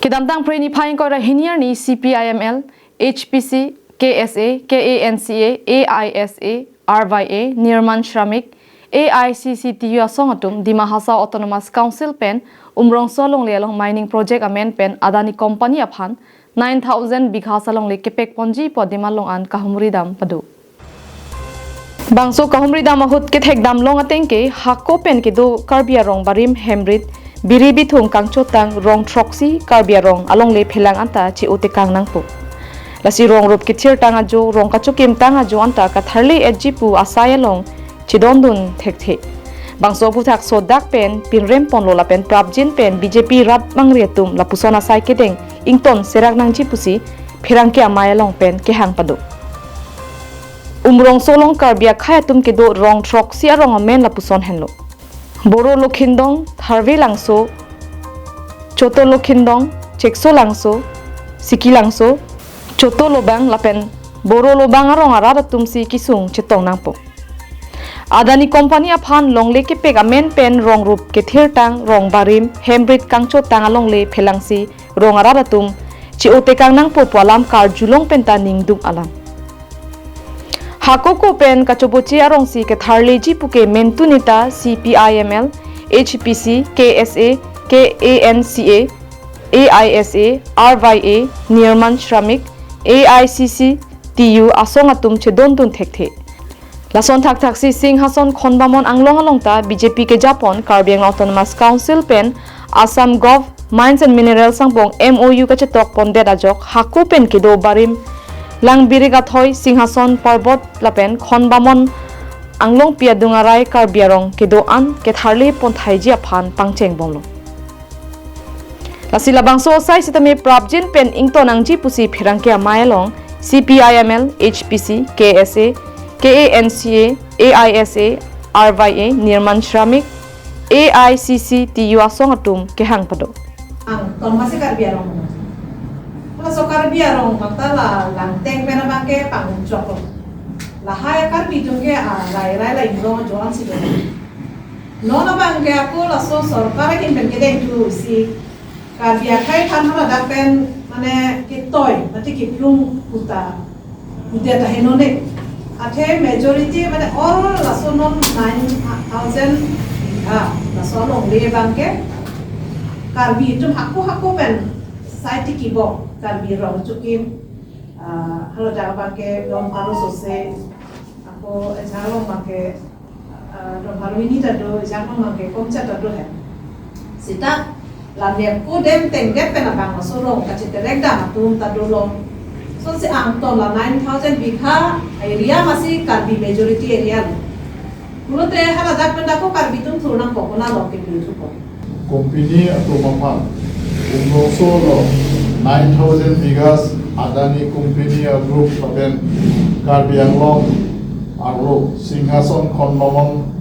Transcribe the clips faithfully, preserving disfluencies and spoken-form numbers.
Kedamtang Phre niphai ingkoi ra hini arni C P I M L, H P C, K S A, K A N C A, A I S A, R Y A, Nirman Shramik, A I C C T U asong atum Dima Hasao Autonomous Council pen Umrongso alongle along mining project amen pen Adani Company aphan nine thousand bighas alongle kepek ponji pu demand along an kahumri dam pado. Bangso kahumri dam ahut kethek dam long ateng ke hako pen kedo Karbi arong barim hemrit biri bithung kangchotang rong throksi Karbi arong alongle phelang anta che-o tekang nangpo. Lasi rong rup kethirtang ajo, rong kachokim tang ajo anta katharle etji pu asai along chedondun thekthe. Bangso aphuthak sodak pen pinrem ponlo lapen prapjin pen B J P rat mangri atum lapuson asai kedeng ington serak nangji pusi pherangke amei along pen kehang pado. Umrongso along Karbi akhei atum kedo rong throksi arong amen lapuson henlo: Boro Lokhindong, Tharve Langso, Choto Lokhindong, Chekso Langso, Siki Langso, Choto Lobang lapen Boro Lobang arong arat atum si kesung chetong nangpo. Adani Company aphan longle kepek amen pen rong rup kethirtang, rong barim hemrit kangchotang alongle phelangsi rong arat atum che-o tekang nangpo pu alam karjulong penta ningduk alam. Hako ko pen kachoboche arongsi ketharleji puke mentu neta C P I M L, H P C, K S A, K A N C A, A I S A, R Y A, Nirman Shramik, A I C C T U asong atum chedondun thekthe. Lason thakthaksi Singhason Khonbamon Anglong along ta B J P kejapon Karbi Anglong Autonomous Council pen Assam Gov Mines and Minerals angbong M O U kachetok pondet ajok hako pen kedo barim Langbirik Athoi, Singhason Parbot lapen Khonbamon Anglongpi adung arai Karbi arong kedo an ketharle ponthaiji aphan pangcheng bomlo. Lasi labangso asai sitame prapjin pen ington nangji pusi pherangke amei along C P I M L, H P C, K S A, K A N C A, A I S A, R Y A, Nirman Shramik, A I C C T U asong atum kehang pado. Ang, ton masi Karbi arong. Laso Karbi arong bangta la Langteng pen abangke pangchok lo. Lahai Karbi atum ke, ah, rai rai la Umrong ajo an si do. Non abangke ako laso sorkar ahin pen kedeng tu si Karbi akhei aphan haladak pen mane ketoi, mati kiplung kuta, kuta ta henone. Athe majority mane all laso non nine thousand bigha, laso alongle abangke Karbi atum hako hako pen sai tiki bo, Karbi rong chukim, ah, haladak abangke Rongphar sose, ako ejang along abangke, ah, Rongphar mini ta do, ejang along abangke Komcha ta do he. Sita lamia ko dem teng dem pen abang laso rong kacheterek dam atum ta dolo. Sonsi angton la nine thousand bigha area masi Karbi majority area lo. Pulote haladak pen dak ko Karbi atum thur nangpo, konat along kebi thupo? Company atum aphan Umrongso along nine thousand bighas Adani Company a group lapen Karbi Anglong arlo Singhason Khonbamon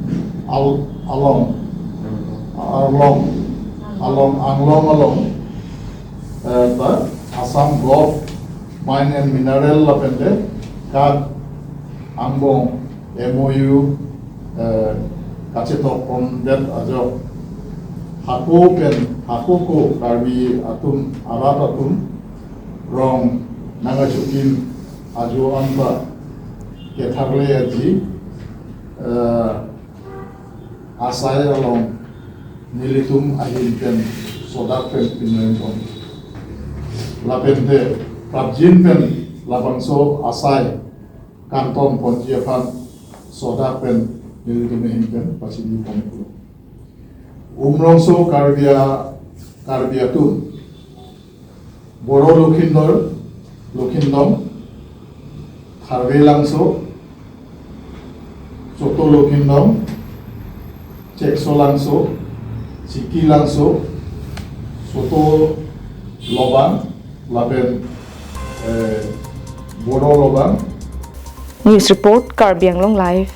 al-, along, arlong, along, Anglong along, eh, ta Assam Gov Mine and Mineral lapen te KAG angbong M O U, eh, kachetok pondet ajok hako pen, hako ko Karbi atum arat atum rong nangkachokim ajo an ta ketharle etji, eh, asai along nelitum ahin pen sodak pen pinrem pon. Lapen te prapjin pen labangso asai kangton ponji aphan sodak pen nelitum ahin pen pachini pon pulo. Umrongso Karbi a-, Karbi atum Boro Lokhindor, Lokhindong, Tharve Langso, Choto Lokhindong, Chekso Langso, Siki Langso, Choto Lobang, lapen, eh, Boro Lobang. News report, Karbi Anglong Live,